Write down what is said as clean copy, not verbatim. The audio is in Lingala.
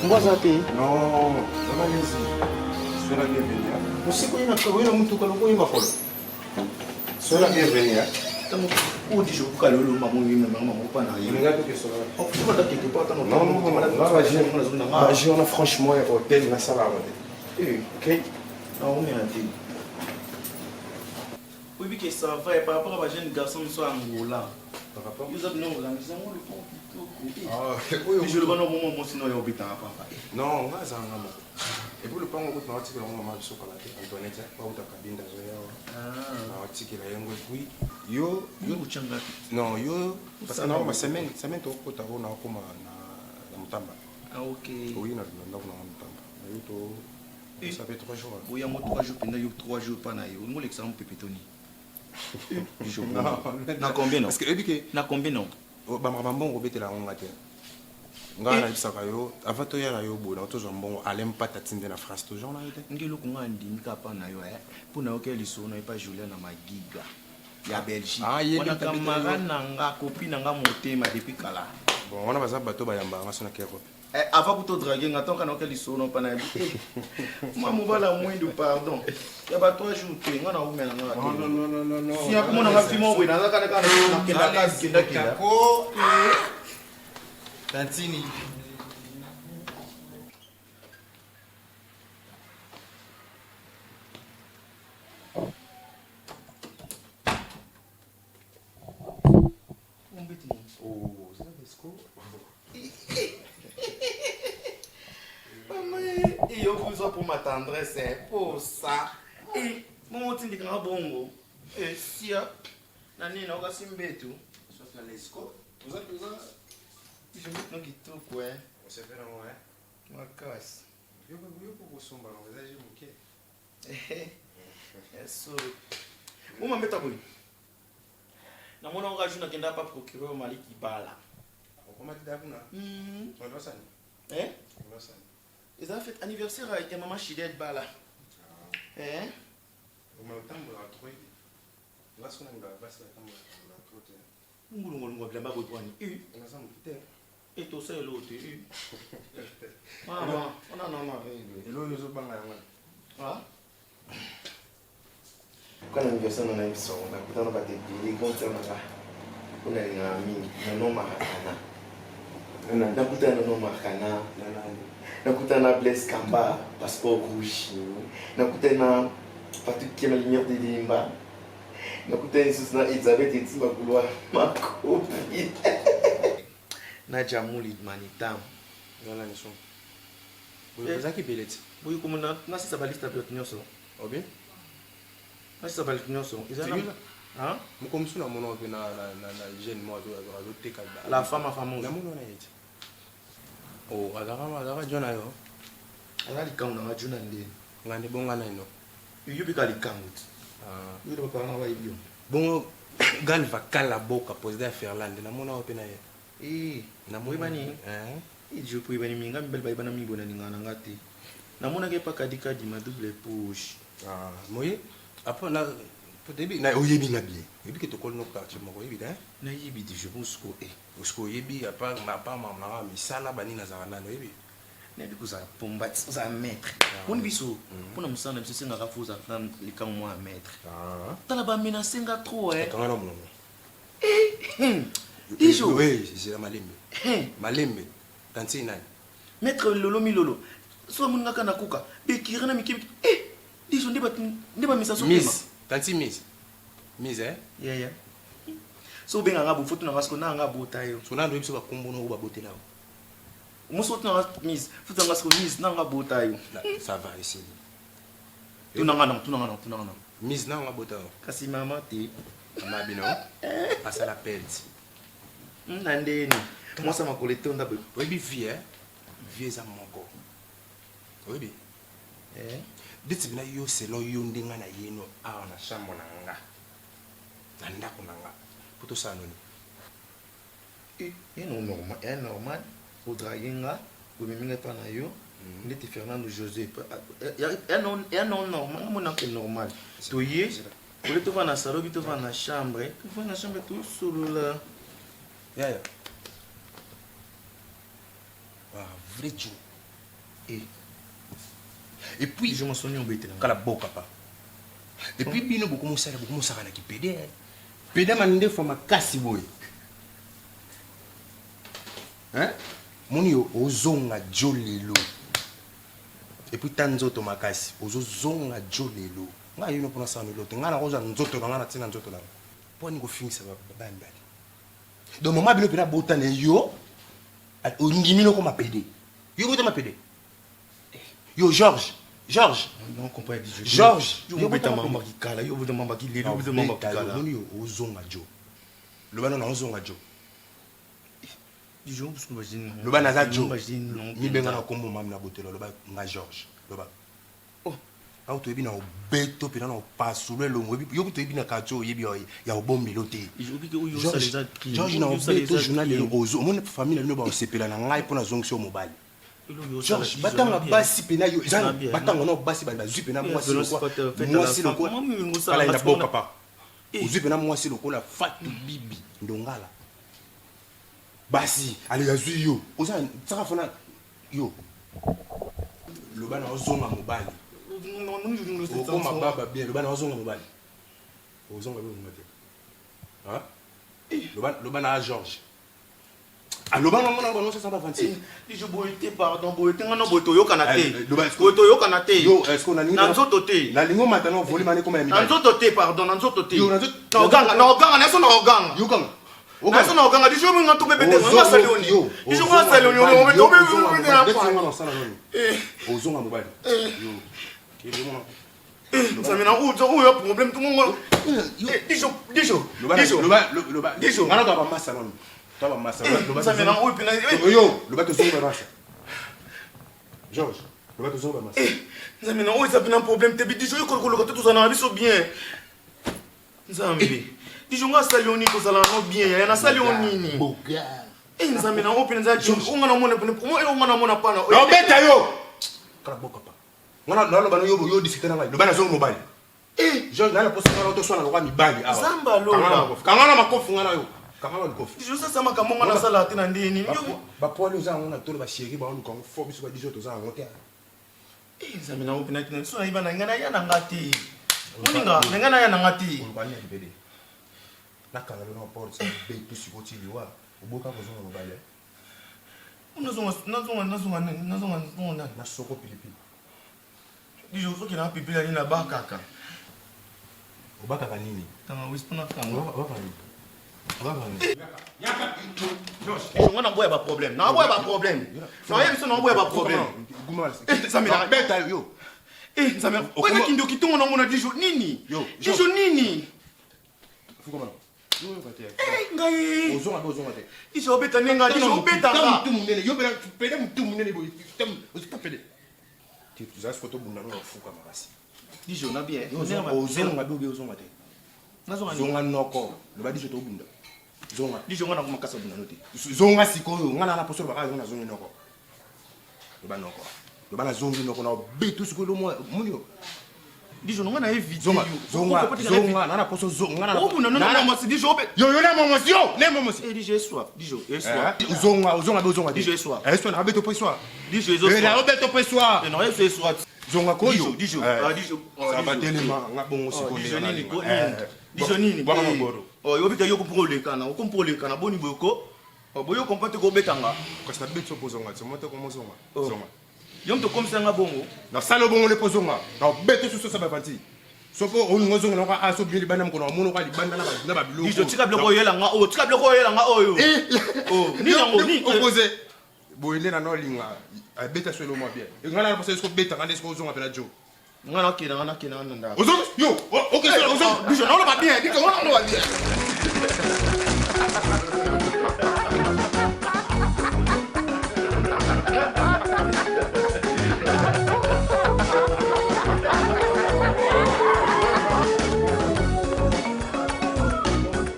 Mbwa aza te. Non, zala lezi. Sois la bienvenue. Osiko ye na oye na mutuka loko ye makolo. Sois la bienvenue. Tango o di jour kala lo mamo ye mama mamo pa na ye. Nga to kesola. Okufa ta quelque part tango. Non non non, non ba jeune ba jeune franchement ya hôtel na sala wa te. Eh, OK. Na o mela te. Oyebi ke ça va par rapport à ba jeune garçon mosusu ya Angola. Par rapport Yo oza bino olangisa yango lopango kitoko. Ah, oyo Bijo loba no moma mwasi no yo obetaka pamba. Non, nga azala nga moko. Et puis lopango kutu naotikela yango mama biso kala te Antoinette bauta Kabinda azoya awa. Naotikela yango et puis yo yo ochanga non yo parce que naokoma semaine semaine tokota oyo naokoma na na Mutamba. Ah OK. Oui na ndako na Mutamba. Na yo to ça fait 3 jours. Oya ngo 3 jours penda yo 3 jours pa na yo. Ngolekisa ngo pepe toni. Na combien non? Parce que oyebi ke na combien non? Bamaka mbongo obetela yango nga te. Nga nayebisaka yo avant toya na yo boye na tozwa mbongo Alain Mpata atinde na France toujours na yo te. Nge eloko nga andimi kaka pa na yo eh mpo na yoki lisolo na ye pa Julia na Magiga ya Belgique. Ah, ye wana nde tabetela yo. camarade na nga copine na nga motema depuis kala. Bon wana baza bato bayambaka nga so na Europe. Eh, avant kuto draguer nga tonka na yoki lisolo na pa na ye. Eh, mwa mobala mwindu pardon. Ya ba 3 jours te nga na umela nga. Non non non non non. Si akomona nga fimo boye naza kana kana na kenda ka kenda kenda. Tantini. Oh, ça Lesco. Yo kuzwa pour ma tendresse pour ça. Eh, bongo otindikanga bongo. Eh, sia. Na nini naokasi mbetu. Soit na Lesco. Oza oza Biso no kitoko eh. osepela ngo eh. Makasi. Yo yo kosomba ngo eza je moke. Eh, so. Uma mbeta boye. Namona ngo jour nakenda pa procureur Maliki Bala. Okomaki da kuna. Olosani. Eh? Olosani. Eza fête anniversaire ya mama Chidel Bala. Eh? Oma otambolaka trop yebi. Nga so nalingaka basi batambolaka trop te. Ngulungulungu bilamba boye pwani. Eh. Naza motu te. Eh, tosa eloko te. Eh. Mama, ona nana. Eloko oyo ozobanga yango wana. Ah? Quand anniversaire na nayebisa ngo nakutana bato ebele grande sœur na nga oyo nalingaka mingi nono marakana nakutana nono marakana nakutana na blaise kamba passeport rouge nakutana na patrick kiema lumière de limba nakutana lisusu na elizabeth etimba couloir makopi na jamuli manitam Nana son. Ozalaki ebele ti. Boye komona nasisa baliste ya bato nyonso. Obi? Nasisa baliste nyonso. Eza na Hein? Moko mosusu namona mpe na na jeune moko azoteka. La femme fameuse. Namona wana ye ti. Oh, azalaka azalaka jo na yo. Aza likango na nga jo na nde. Nga nde bonga na ino. Yo mpe ka likango ti. Ah. Yo nde papa na bayebi yo. Bongo Galva Kala Boka président ya Ferlande namona yo mpe na ye. Eh, oyebani? Eh? Eh, je oyebani mingi nga mibali bayebana mingi boye nalingaka na nga te. Namonaki epa kadikadi ma double poche. Ah, moye après na oyebi na oyebi nga bien. Oyebi ke tokoli no quartier moko oyebi te? Nayebi te je pense ko eh. Parce que oyebi à part ma part ma na misala bani nazala nani oyebi? Nayebi kozala pomba ozala maître. Poni biso mpona mosala na biso esengaka fo ozala na likango mwa ya maître. Ah. Tala bamenase nga trop eh. Kanga na monoko. Eh, Dijo. Oui, c'est malembe. Malembe. Tanti nani? Maître Lolo Milolo. So amoni nga kana kuka. Bekiri na mike. Eh, Dijo nde ba nde ba misa so Miss. Tanti Miss. Miss eh? Yeah yeah. So benga nga bo foto na nga siko na nga bota yo. So na ndo biso ba kombo no ba botela yo. Muso tuna nga Miss, foto nga siko Miss na nga bota yo. Ça va ici. Tuna nga na, tuna nga na, tuna nga na. Miss na nga bota yo. Kasi mama te. Mama bino asala pelt. Na ndeni. Mwasa makolo etonda boye. Oyebi vie eh? Vie eza moko. Oyebi? Eh? Ndeti bina yo selon yo nde nga na yeno awa na chambre na nga. Na ndako na nga. Po tosala noni? Eh, ye no normal, ya normal. Odrague nga, omemi nga epa na yo. Ndeti Fernando José. Ya no ya no normal, nga mona ke normal. Toye, ole tovanda na salon, bi tovanda na chambre. Tovanda na chambre tosolola. Yaya. Ah, vrai Joe. Eh. Et puis Je masoni obetela. Kala boka pa. Et puis bino bokomosala bokomosaka na kipede. Pede mandefu makasi boye. Hein? Moni yo ozonga jo lelo. Et puis ta nzoto makasi ozozonga jo lelo. Ngai yo mpona sala lelo te. Ngai nakozwa nzoto na ngai na tina nzoto na ngai. Mpo nini kofingisa bana mibali? Donc mama bino mpena botana yo ondimi nokoma pede. Yo botama pede. Yo Georges, Georges. Non comprend dit. Georges, yo beta mama kikala, yo beta mama kilelo, yo beta mama kikala. Moni yo ozonga jo. Loba na ozonga jo. Loba naza jo. Mibenga na kombo mama na botelo loba nga Georges. Loba. Oh. Awa toyebi na obeto mpena na opasolo elongo yo kutu oyebi na quartier oyebi ya obombelo te. Georges na obeto journal lelo ozo omoni famille na bino baosepela na ngai mpo nazongisi yo mobali. Georges batanga basi pena yo batanga no basi bali bazwi pena mwasi lokola mwasi lokola kala ina boka pa ozwi pena mwasi lokola Fatou Bibi Ndongala basi ale azwi yo oza tsaka fana yo loba na ozonga mobali okoma baba bien loba na ozonga mobali ozonga bien ozonga te loba loba na Georges aloba nango na bango sasa ba 26 Dijo boye te pardon boye te ngana boye toyokana te boye toyokana te na nzoto te nalingi omata na volume ane koma ya na nzoto te pardon na nzoto te na oganga na oganga na so na oganga yokanga na so na oganga dijo nga to bebe te nga sali oni dijo nga sali oni o to bebe te na kwa ozonga mobali yo Nzambe na oyo oyo problème to mongo dijo dijo dijo loba loba dijo ngana to ba masa non to ba masa loba Nzambe na oyo pena yo loba to zonga masa Georges loba to zonga masa Nzambe na oyo eza pena problème te dijo yo koloka to tozana na biso bien Nzambe dijo nga sali oni tozala no bien ya na sali oni nini Nzambe na oyo pena nzambe onga na mona pena onga na mona pana obeta yo kala boka pa Nga na loba no yo yo discuter na ngai. Loba na zongo mobali. Eh, Georges na posa nga to swana lokola mibali awa. Zamba lola. Kanga na makofi nga na yo. Kanga na likofi. Je sais ça makambo nga na sala te na ndeni. Ba poil oza yango na tolo ba chéri ba luka ngo fort biso ba dijo toza yango te. Eh, Nzambe na opena te. So na iba na nga na ya na nga te. Moninga, na nga na ya na nga te. Oloba nini bebe? Nakanga lo na porte betu sikoti liwa. Oboka kozonga mobali. Nazonga nazonga nazonga nani nazonga nazonga nani na soko pilipili. Dijo soki na pilipili ani na bakaka. Obakaka nini? Tanga wisi pona kanga. Obakaka nini? Obakaka nini? Yaka. Dijo nga na boya ba problème. Na boya ba problème. Na yebi so na boya ba problème. Guma. Beta yo. Eh, Nzambe. Oyo kindoki tongo na mona Dijo nini? Dijo nini? Fukama. Ngai ozonga mpe ozonga te iso obeta nde ngai iso obeta nga mutu munene yo pena pede mutu munene boye ozita pede te tozala siko tobunda no ofuka makasi dijo na bien ozonga be obe ozonga te zonga noko loba dijo tobunda zonga dijo nga nakoma kasa bunda no te zonga sikoyo nga na poso lobaka zonga nazongi noko loba noko loba nazongi noko na obetu sikoyo lomo moni yo Dijo nga na éviter zonga zonga zonga na na poso zonga na obunda no na mwasi dijo obe yo yo na momosi yo na momosi eh dijo eswa dijo eswa zonga ozonga be ozonga dijo eswa eh eswa na beto po eswa dijo ezo na obeto po eswa na yeso eswa zonga koyo dijo ah dijo ça va telema nga bongo sikoyo dijo nini ko dijo nini bwaka maboro oh yo bita yo ko pro lekana o ko pro lekana boni boyo ko boyo comprendre ko betanga kasi na beto po zonga ti moto ko mozonga zonga Yo moto okomisa nga bongo. Nasali yo bongo nde mpo ozonga. Nakobeta susu osala bavanti. Soki olingi ozonga na oka aso obimi libanda mokolo namoni oka libanda na babiloko. Dijo tika biloko oyela nga oyo, tika biloko oyela nga oyo. Oh, nini yango nini? Opposé. Boye nde nano olinga abeta so eloko mwa bien. Nga na posa esko beta nga nde esko ozonga pena jo. Nga nakenda nga nakenda nga na ndako. Ozonga yo, okay, ozonga. Dijo naoloba bien, dijo nga naoloba bien.